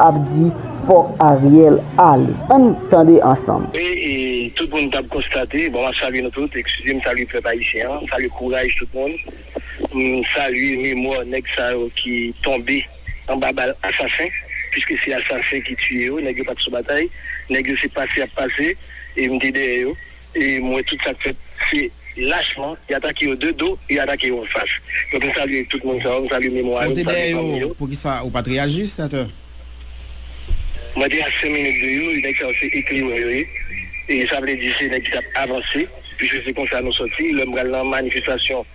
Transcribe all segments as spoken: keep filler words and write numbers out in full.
ap di fòk Ariel ale. Ann tande ansanm. E, e tout moun t ap konstate, bon, m ap salye nou tout, eskize m, salye pèp ayisyen an, salye kouraj tout moun. M salye memwa nèg sa yo ki tonbe anba bal asasen, piske se asasen ki tiye yo, nèg yo pa t sou batay, nèg yo se pase y ap pase, e m te dèyè yo, e m wè tout sa k fèt, se lachman, y atake yo de do, e y atake yo anfas. Donk m salye tout moun sa yo, m salye memwa yo, m salye fanmi yo. Poukisa ou pa t reyaji, senatè? Mwen te a senk minit de yo, nèg sa yo se eklerè yo ye. E sa vle di se nèg ki t ap avanse, piske se konsa nou sòti. Lè m pral nan manifestasyon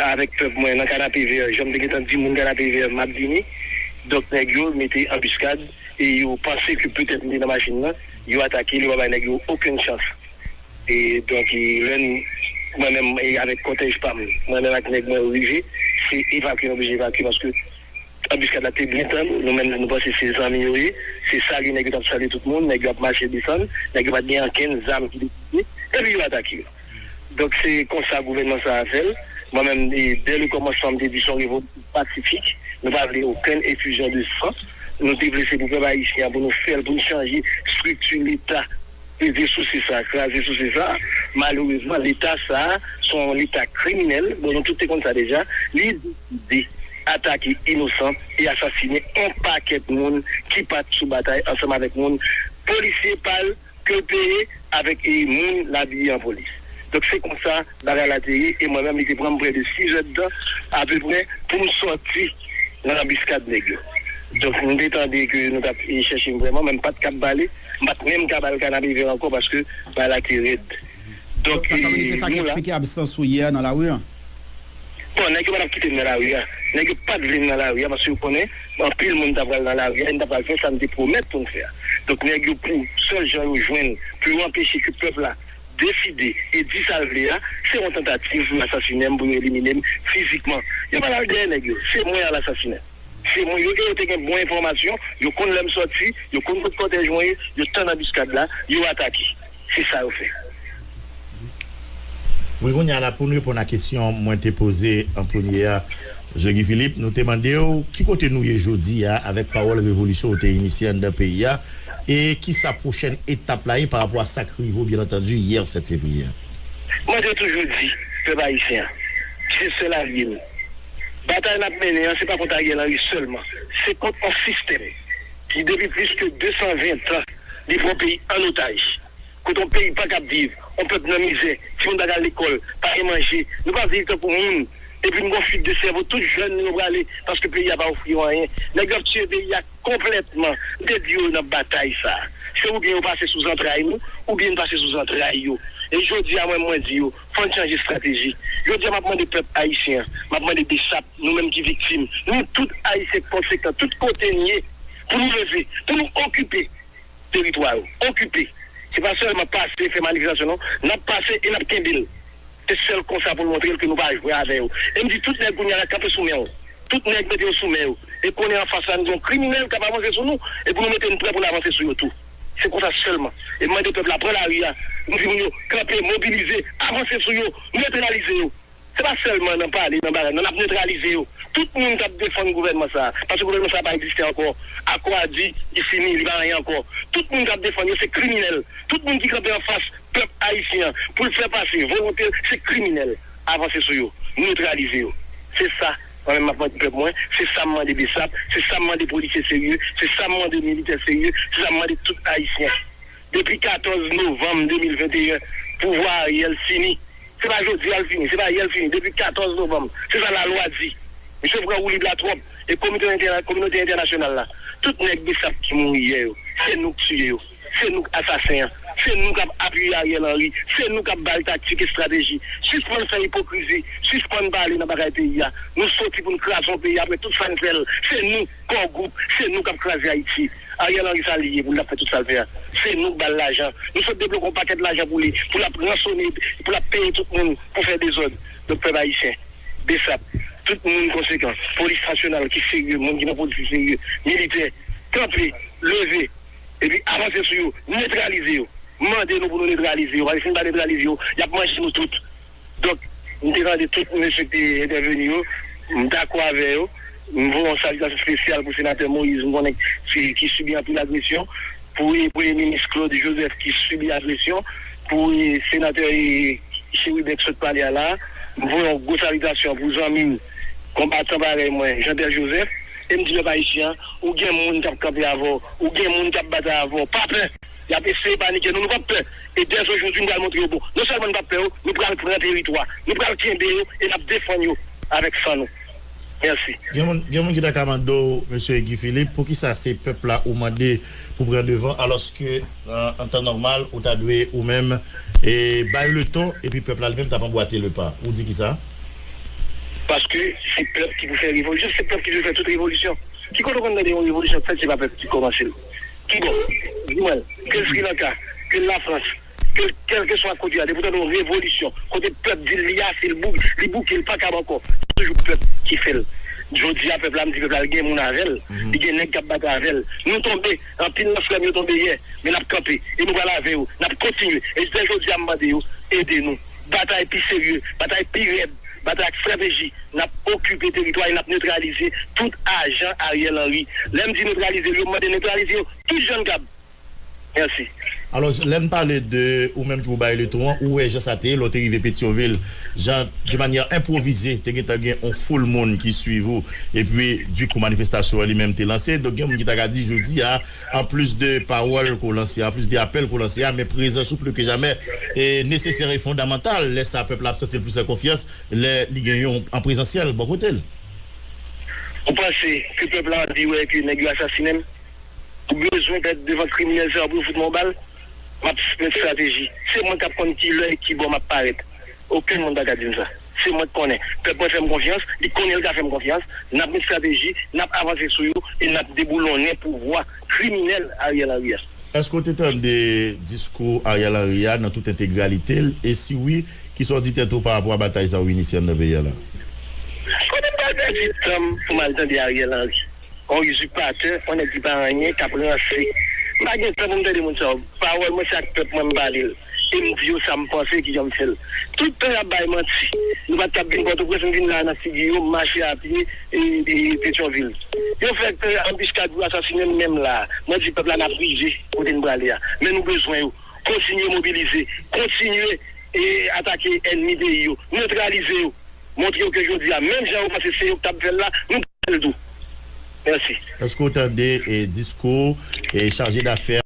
avèk pèp mwen nan Kanapevè, jan m te gentan di moun Kanapevè m ap vini. Donk nèg yo mete anbiskad e yo panse ke petèt m te nan machin nan, yo atake l, yo pa bay nèg yo okenn chans. E donk, e, lè n, mwen menm e avèk kòtèj pa m, mwen menm ak nèg mwen yo rive, se evakye nou oblije evakye paske anbiskad la te byen tann, nou menm nou panse se zanmi yo ye, se salye nèg yo t ap salye tout moun, nèg yo ap mache desann, nèg yo pa t gen ankenn zam ki deside, epi yo atake yo. Donk se konsa gouvènman sa a fè l. Mwen menm, e, dè le kòmansman m te di se yon revolisyon pasifik, nou pa vle okenn efizyon de san, nou te vle se pou pèp ayisyen an, pou nou fè l, pou nou chanje estrikti Leta, peze sou se sa, kraze sou se sa. Malerezman, Leta sa a, se yon Leta kriminèl. Bon, nou tout te konn sa deja. Li deside atake inosan e asasinen yon pakèt moun ki pa t sou batay ansanm avèk moun polisye pa l ke l peye avèk e moun l abiye an polis. Donk se konsa bagay la te ye e mwen menm li te pran m prè de sizèdtan apeprè pou m sòti nan anbiskad nèg yo. Donk m te tande ke nou t ap e chèche m vrèman, men m pa t kab pale, m pa t menm ka ba l kanapevè ankò paske bagay la te rèd. Donk Sa sa vle di se sa ki eksplike absans ou yè nan lari an? Bon, nèg yo pa t ap kite m nan lari a. Nèg yo pa t vle m nan lari a paske yo konnen anpil moun ta pral nan lari a e m ta pral fè sa m te pwomèt pou m fè a. Donk nèg yo pou sèl jan yo jwenn pou yo anpeche ke pèp la deside e di sa l vle a, se yon tantativ pou yo asasinen m, pou yo elimine m fizikman. Yo pa t al dèyè nèg yo, se mwen y al asasinen. Se mwen yo e yo te gen bon enfòmasyon, yo konn lè m sòti, yo konn kot kòtèj mwen ye, yo tann anbiskad la, yo atake. Se sa yo fè. Wi, kounye a la, pou n reponn a kesyon mwen te poze an premye a, Jean Guy Philippe, nou te mande w ki kote nou ye jodi a avèk pawòl revolisyon ou te inisye anndan peyi a, e ki sa pwochèn etap la ye pa rapò a sa k rive w, byen antandi, yè sèt fevriye a? Mwen te toujou di, pèp ayisyen an, se sèl alye nou. Batay n ap mennen an, se pa kont Ariel Henry sèlman. Se kont yon sistèm ki, depi plis ke de san ven tan, li pran peyi an otaj. Kote yon peyi pa kab viv, yon pèp nan mizè, timoun pa ka al lekòl, pa gen manje, nou pa viv tankou moun, epi n gon fit de sèvo, tout jèn nou yo prale, paske peyi a pa ofri yo anyen. Nèg yo ap tiye peyi a konplètman. M te di yo n ap batay sa. Se oubyen yo pase sou zantray nou, oubyen n pase sou zantray yo. E jodi a mwen, mwen di yo, fò n chanje estrateji. Jodi a m ap mande pèp ayisyen an, m ap mande BSAP, nou menm ki viktim, nou tout ayisyen konsekan, tout kote n ye, pou nou leve, pou nou okipe teritwa yo, okipe. Se pa sèlman pase, fè manifestasyon non, n ap pase e n ap kenbe l. Se sèl konsa pou n montre l ke nou pa jwe avè yo. E m di tout nèg kounye a la kanpe sou men w. Tout nèg mete yo sou men yo. E konnen anfas la n gen yon kriminèl k ap avanse sou nou, e pou nou mete n prè pou n avanse sou yo tou. Se konsa sèlman. E m mande pèp la pran lari a, m di moun yo kanpe, mobilize, avanse sou yo, netralize yo. Se pa sèlman nan pale, nan bagay, non, n ap netralize yo. Tout moun k ap defann gouvènman sa a, paske gouvènman sa a pa egziste ankò. Akò a di, li fini, li pa anyen ankò. Tout moun k ap defann yo se kriminèl. Tout moun ki kanpe anfas pèp ayisyen an pou l fè pase volonte l, se kriminèl. Avanse sou yo, netralize yo. Se sa mwen menm m ap mande pèp mwen, se sa m mande BSAP, se sa m mande polisye serye, se sa m mande militè serye, se sa m mande tout ayisyen. Depi katòz novanm de mil venteyen, pouvwa Ariel fini. Se pa jodi a l fini, se pa yè l fini, depi katòz novanm. Se sa lalwa di. Misye pran woulib la twòp. E komite entèna-, kominote entènasyonal la, tout nèg BSAP ki mouri yè yo, se nou k tiye yo. Se nou k asasen an. Se nou k ap apiye Ariel Henry. Se nou k ap ba l taktik, estrateji. Sispann fè ipokrizi. Sispann pale nan bagay peyi a. Nou soti pou n kraze yon peyi apre tout sa n fè l. Se nou, Core Group, se nou k ap kraze Ayiti. Ariel Henry sa li ye pou l ap fè tout sa l fè a. Se nou k ba l lajan. Nou sot debloke yon pakèt lajan pou li, pou l ap ransone, pou l ap peye tout moun pou fè dezòd. Donk pèp ayisyen, BSAP, tout moun konsekan, polis nasyonal ki serye, moun ki nan polis ki serye, militè, kanpe, leve, epi avanse sou yo, netralize yo. M mande nou pou nou netralize yo, paske si n pa netralize yo, y ap manje nou tout. Donk, m te tande tout mesye ki te entèveni yo, m dakò avè yo, M voye yon salitasyon espesyal pou senatè Moïse, m konnen ki, ki sibi anpil agresyon, pou e, premye minis Claude Joseph ki sibi agresyon, pou e, senatè e, Chérubin k sot pale a la. M voye yon gwo salitasyon pou zanmi m, konbatan parèy mwen, Jean Pierre Joseph, e m di pèp ayisyen an, ou gen moun k ap kanpe avè w, ou gen moun k ap batay avè w, pa pè. Y ap eseye panike nou, nou p ap pè. E dèzojodi, nou pral montre yo bon. Non sèlman nou p ap pè yo, nou pral pran teritwa, nou pral kenbe yo e n ap defann yo avèk san nou. Mèsi. Gen moun, gen moun ki ta ka mande w, mesye Guy Philippe, poukisa se pèp la ou mande pou pran devan, alòske, an, an tan nòmal, ou ta dwe ou menm e bay leton, epi pèp la li menm t ap anbwate lepa. Ou di kisa? Paske se pèp ki pou fè revolisyon, se pèp ki dwe fè tout revolisyon. Ki kote w konn tande yon revolisyon fèt, se pa pèp ki kòmanse l? Kibò? Di mwen, ke l Sri Lanka, ke l Lafrans, ke l kèlkeswa kote a, depi w tande yon revolisyon, kote pèp di l li ase, l bou-, li bouke, l pa kab ankò, se toujou pèp ki fè l. Jodi a, pèp la, m di pèp la, l gen moun avè l, li gen nèg k ap batay avè l. Nou tonbe, anpil nan frè m yo tonbe yè, men n ap kanpe, e nou pral avè yo, n ap kontinye. E jistè jodi a, m mande yo, ede nou. Batay pi serye, batay pi rèd, batay ak estrateji. N ap okipe teritwa e n ap netralize tout ajan Ariel Henry. Lè m di netralize yo, m mande netralize yo tout jan n kab. Mèsi. Alò, lè n pale de ou menm ki pou bay leton an, ou wè jan sa te ye, lè w te rive Petyonvil, jan de manyè enpwovize, te gentan gen yon foul moun ki swiv ou, epi, dikou, manifestasyon an li menm te lanse. Donk, gen moun ki ta ka di, jodi a, anplis de pawòl ke w lanse, anplis de apèl ke w lanse a, men prezans ou pli ke jamè e nesesè e fondamantal. Lè sa, pèp la ap santi l plis an konfyans, lè li gen yon an prezansyèl bò kote l. Ou panse ke pèp la anvi wè ke nèg yo asasinen m? Ou bezwen pèt devan kriminèl sa yo pou yo fout mwen yon bal? M ap met estrateji. Se mwen k ap konn ki lè e ki bò m ap parèt. Okenn moun pa ka di m sa. Se mwen k konnen. Pèp mwen fè m konfyans, li konnen l ka fè m konfyans. N ap met estrateji, n ap avanse sou yo e n ap deboulonnen pouvwa kriminèl Ariel Henry a. Èske w te tande diskou Ariel Henry a nan tout entegralite l? E si wi, kisa w di tèt ou pa rapò a batay sa w inisye anndan peyi a la? Kote m pral pèdi tan m pou m al tande Ariel Henry? Yon izipatè, yon nèg ki pa anyen, k ap ranse. M pa gen tan pou m tande moun sa yo. Pawòl mwen, se ak pèp mwen m pale l. E m di yo sa m panse, kijan m fè l. Tout tan y ap bay manti. Nou pa t ap vin Pòtoprens, m vin la a nan figi yo, m mache a pye, e, e, Petyonvil. Yo fè anbiskad pou yo asasinen m menm la a. Mwen di pèp la n ap rive kote n prale a. Men nou bezwen yo. Kontinye mobilize. Kontinye, e, atake ènmi peyi yo. Netralize yo. Montre yo ke jodi a, menm jan yo panse se yo k t ap fè l la, nou pral fè l tou. Mèsi. Èske w tande e diskou e chaje dafè